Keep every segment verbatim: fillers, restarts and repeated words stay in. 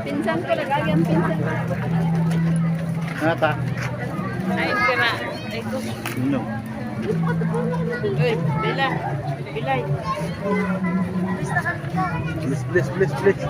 Pinsan ko, lagay ang pinsan ko. Nata. Ay, kira. Ay, ko. No. Uy, Bella. Bilay. Please, please, please, please.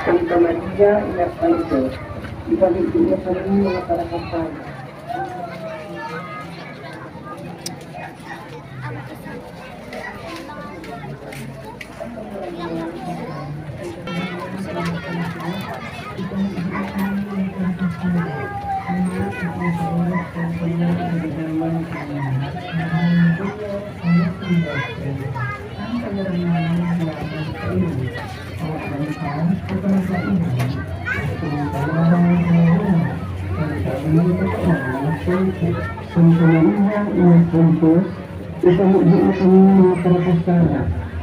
Santa Maria, Ina Panto, ipamit niyo kami mga parakasala. Santa Maria, Ina Santos, ipamit niyo kami mga parakasala,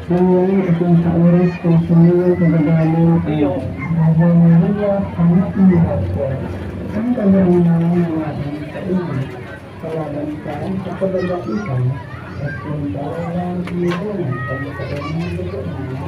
ngayon at sa oras ng aming pagkadalin. Amen. Ave Maria, Puno ka ng grasya, ang Panginoon ay iyong sa iyo. Kalaban ka sa kababaihan, at ang bunga ng iyong tiyan ay Santo Maria.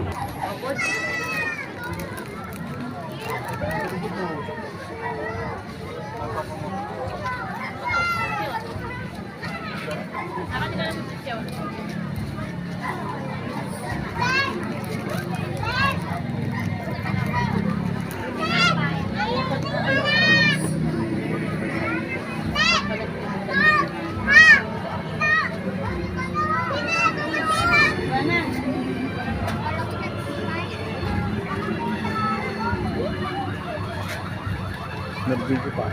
Nag-video pa.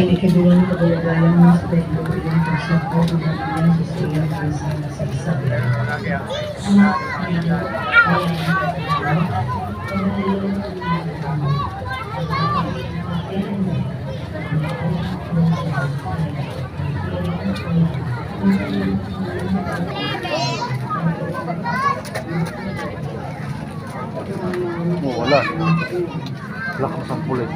Ang ikaduwang kabayaran sa pagbubuhay ng pagsabi ng Pilipinas sa siyang bansa sa Isabela. Oh, wala. Lakas ng pulis.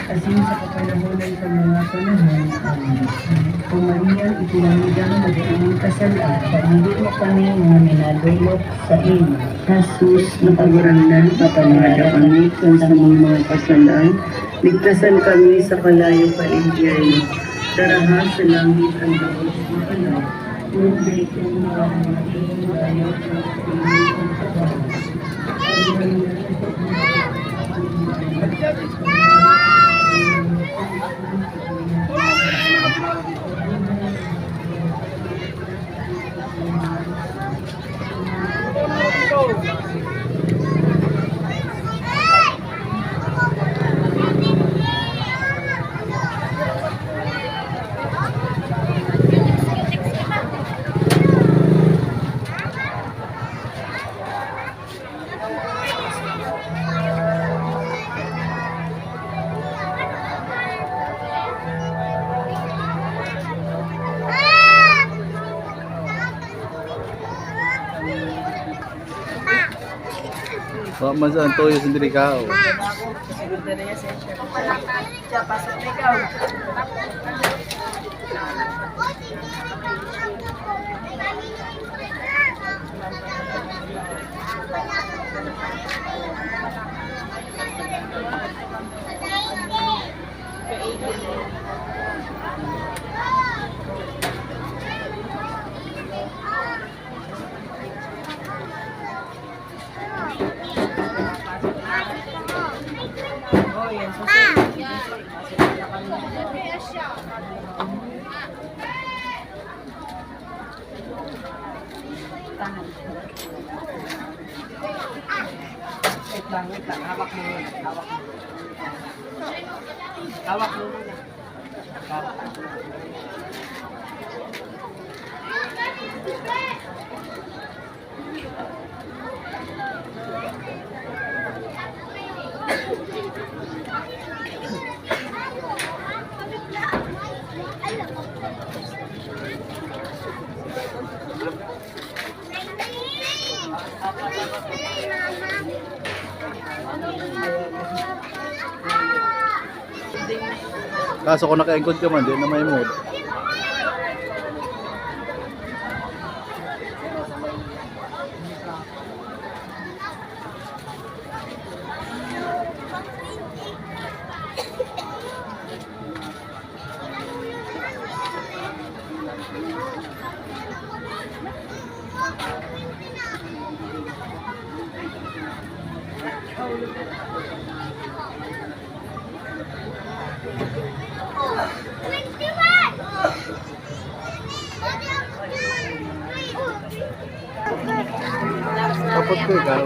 Asin sa kapanahunan kan mga panahon. Amen. O Maria, ipinangidan mo kami nga minalulok sa imo. Jesus, nga Kagurangnan, patanawada kami kan samoy mga kasalaan, ligtasan kami sa kalayo kan impyerno, dara sa langit an gabos nga anak. Wa' man saan toyo sendiri kao. Tahan. Wait lang, wait lang. Hawak mo muna. Hawak mo. Hawak mo muna. Hawak. Kaso kon nakaengkod ka man, di na maimod. Tapos ko ikaw.